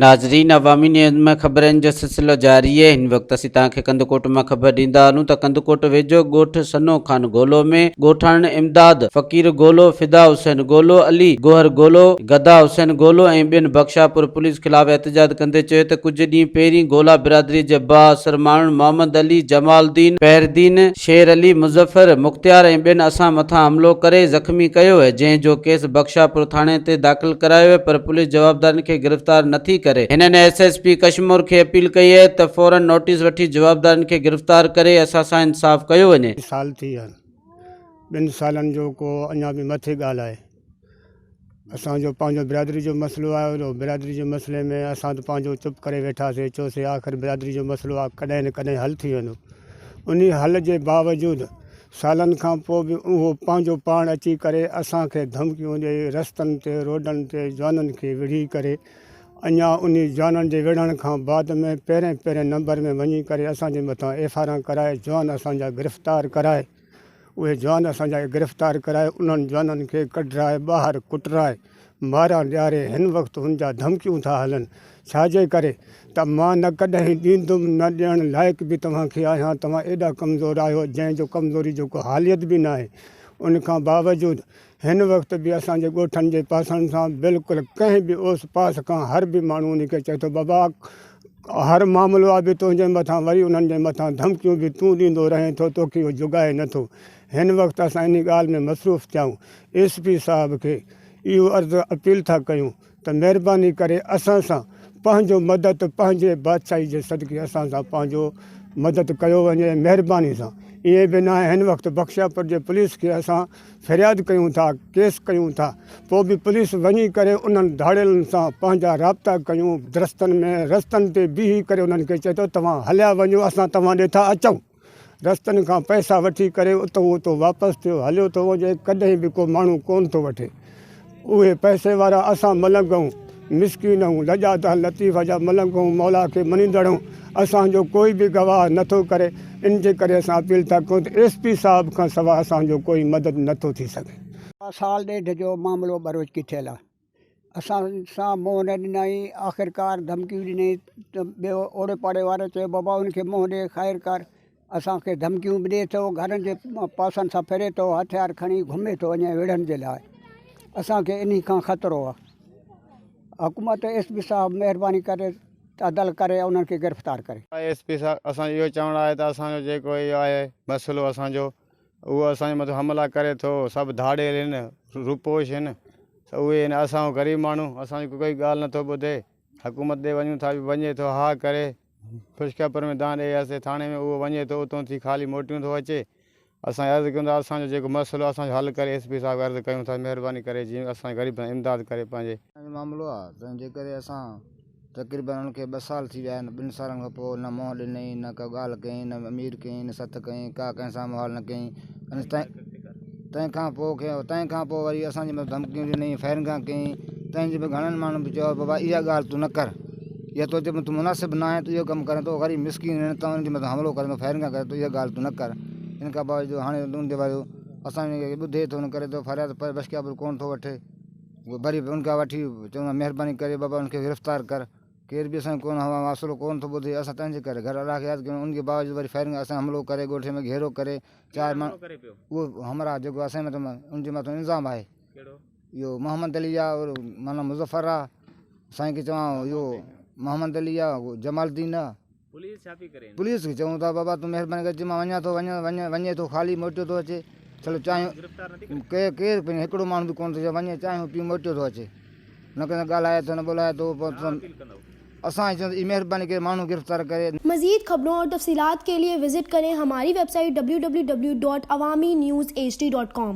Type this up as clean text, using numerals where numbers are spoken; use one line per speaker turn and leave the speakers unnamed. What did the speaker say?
ناظرين عوامي نيوز ۾ خبرن جو سلسلو جاري آهي هن وقت اسين توهان کي ڪنڌڪوٽ مان خبر ڏيندا هلون ته ڪنڌڪوٽ ويجهو ڳوٺ سنو خان گولو ۾ ڳوٺاڻن امداد فقير گولو، فدا حسين گولو، علي گوهر گولو، گدا حسين گولو ۽ ٻين بخشاپور پوليس خلاف احتجاج ڪندي چيو ته ڪجهه ڏينهن پهرين گولا برادري جي بااثر ماڻهن محمد علي، جمال الدين، پهردين، شير علي، مظفر، مختيار ۽ ٻين اسان مٿان حملو ڪري زخمي ڪيو جنهن جو ڪيس بخشاپور ٿاڻي تي داخل ڪرايو ويو پر پوليس جوابدارن کي گرفتار نٿي ڪري. هنن ايس ايس پي ڪشمور کي اپيل ڪئي آهي ته فورن نوٽيس وٺي جوابدارن کي گرفتار ڪري اسان سان انصاف ڪيو وڃي.
سال ٿي ويا آهن ٻن سالن جو ڪو اڃا به مٿي ڳالهه آهي اسان جو پنهنجو برادري جو مسئلو آهي اهو برادري جي مسئلي ۾ اسان ته پنهنجو چپ ڪري ويٺاسي چيوسي آخر برادري جو مسئلو آهي ڪڏهن نه ڪڏهن حل ٿي ويندو انهي حل جي باوجود سالن کان پوء به اهو پنهنجو پاڻ اچي ڪري اسان کي ڌمڪيون ڏئي رستن تي روڊن تي جوانن کي وڙهي ڪري اڃا انهي جوانن جي وڙهڻ کان بعد ۾ پهرين پهرين نمبر ۾ وڃي ڪري اسان جي مٿان ايف آران ڪرائي جوان اسان جا گرفتار ڪرائي اهي جوان اسان جا گرفتار ڪرائي انهن جوانن کي ڪڍرائي ٻاهر ڪٽرائي ماران ڏياري هن وقت هن جا ڌمڪيون ٿا هلن ڇا جي ڪري ته مان نه ڪڏهن ڏيندم نه ڏيڻ لائق به توهان کي آهيان توهان ايڏا ڪمزور آهيو جنهن جو ڪمزوري جو ڪو حاليت به ناهي ان کان باوجود هن وقت به اسان جي ڳوٺن جي پاسن سان بلڪل ڪنهن به اوس پاس کان هر به ماڻهو ان کي چئي ٿو بابا هر معاملو آ به تنهنجي مٿان وري انهن جي مٿان ڌمڪيون به تون ڏيندو رهين ٿو توکي اهو جڳائي نٿو هن وقت اسان انهي ڳالهه ۾ مصروف ٿيا آهيون ايس پي صاحب کي اهو عرض اپيل ٿا ڪيون ته مهرباني ڪري اسان سان پنهنجو مدد پنهنجي بادشاهي جي صدقي اسان سان پنهنجو مدد ڪيو وڃي مهرباني سان ائين به ناهي هن وقت بخشاپور جي پوليس کي اسان فرياد ڪيون ٿا ڪيس ڪيون ٿا پوء به پوليس وڃي ڪري انهن ڌاڙيلن سان پنهنجا رابطا ڪيون درستن ۾ رستن تي بيهي ڪري انهن کي چئي ٿو توهان هليا وڃو اسان توهان ڏي ٿا اچون. رستن کان پئسا وٺي ڪري اتو اتو واپس ٿيو هليو ٿو وڃي ڪڏهن به ڪو ماڻهو ڪونه ٿو وٺي اهي پئسي وارا اسان ملنگ آهيون مسڪين آهيون لڄادا لطيف جا ملنگ آهيون مولا کي مڃيندڙ آهيون اسان جو ڪوئي به گواهه نٿو ڪري ان جي ڪري اسان اپيل ٿا ڪيون ته ايس پي صاحب کان سوا اسان جو ڪوئي مدد نٿو ٿي سگهي.
سال ڏيڍ جو معاملو ٻروچڪي ٿيل آهي اسان سان منهن نه ڏنائين آخرڪار ڌمڪيون ڏنائين ته ٻيو اوڙي پاڙي واري چيو بابا ان کي منهن ڏي خير ڪر اسان کي ڌمڪيون به ڏي ٿو گهرن جي پاسن سان ڦري ٿو هٿيار کڻي گهمي ٿو وڃي وڙهڻ جي لاء اسان کي انهي کان خطرو آهي حڪومت ايس پي صاحب مهرباني ڪري عدل ڪري انهن کي گرفتار ڪري.
ايس پي صاحب اسان جو اهو چوڻ آهي ته اسان جو جيڪو اهو آهي مسئلو اسان جو اهو اسان جي مٿان حملا ڪري ٿو، سڀ ڌاڙيل هن، روپوش هن، اهي هن اسان غريب ماڻهو اسان جي ڪوئي ڳالهه نٿو ٻڌي، حڪومت ڏي وڃون ٿا به وڃي ٿو ها ڪري، خشڪاپور ۾ دانهن ڏئي آياسي ٿاڻي ۾ اهو وڃي ٿو اتون ٿي خالي موٽيون ٿو اچي، اسان عرض ڪيون ٿا اسان جو جيڪو مسئلو اسان جو حل ڪري ايس پي صاحب کي عرض ڪيون ٿا مهرباني ڪري جيئن اسان غريب سان امداد ڪري پنهنجي.
جو معاملو آ تنهن جي ڪري اسان تقريبن ان کي ٻه سال ٿي ويا آهن ٻن سالن کان پوء نه منهن ڏنائين نه ڪا ڳالهه ڪيائين نه امير ڪيائين نه ست ڪيائين ڪا ڪنهن سان مهاڙ نه ڪيائين تنهن کان پوء تنهن کان پوء وري اسان جي مٿان ڌمڪيون ڏنائين فائرنگا ڪيائين تنهن جي به گهڻن ماڻهن به چيو بابا اها ڳالهه تون نه ڪر اها تو تي مناسب نه آهي تون اهو ڪم ڪرين ٿو غريب مسڪين آهن تون انهن جي مٿان حملو ڪرين ٿو فائرنگا ڪرين ٿو اها ڳالهه تون نه ڪر ان کان باوجود هاڻي ان جي باري اسان کي ٻڌي ٿو نه ڪري ٿو فرياد پر بشڪيابر ڪونه ٿو وٺي وري به ان کان وٺي چوندا مهرباني ڪري بابا ان کي گرفتار ڪر ڪير به اسان جو ڪونه هوا حوصلو ڪونه ٿو ٻڌي اسان تنهن جي ڪري گهر الله کي ياد ڪيون ان جي باوجود وري فائرنگ اسان حملو ڪري ڳوٺ ۾ گهيرو ڪري چار ماڻهو اهو همراهه جيڪو اسان مٿان ان جي مٿان الزام آهي اهو محمد علي آ معنيٰ مظفر آ سائين کي چوان اهو محمد علي آ جمال الدين آ
پوليس ڇا پئي ڪري؟
پوليس کي چئون ٿا بابا تون مهرباني ڪري مان وڃان ٿو وڃان وڃان وڃي ٿو خالي موٽيو ٿو اچي چلو چانهه
گرفتار نٿي ڪري
ڪير ڪير پنهنجو هڪڙو ماڻهو به ڪونه ٿو چئي وڃي چانهه پي موٽيو ٿو اچي نه ڪنهن سان ڳالهائي ٿو نه ٻولائي ٿو
ڇا اپيل ڪندؤ؟
اسان چئون ٿا مهرباني ڪري ماڻهو گرفتار ڪري.
مزيد خبرون اور تفصيلات کے لئے وزٽ کریں ہماری web site www.awamiNewsHD.com.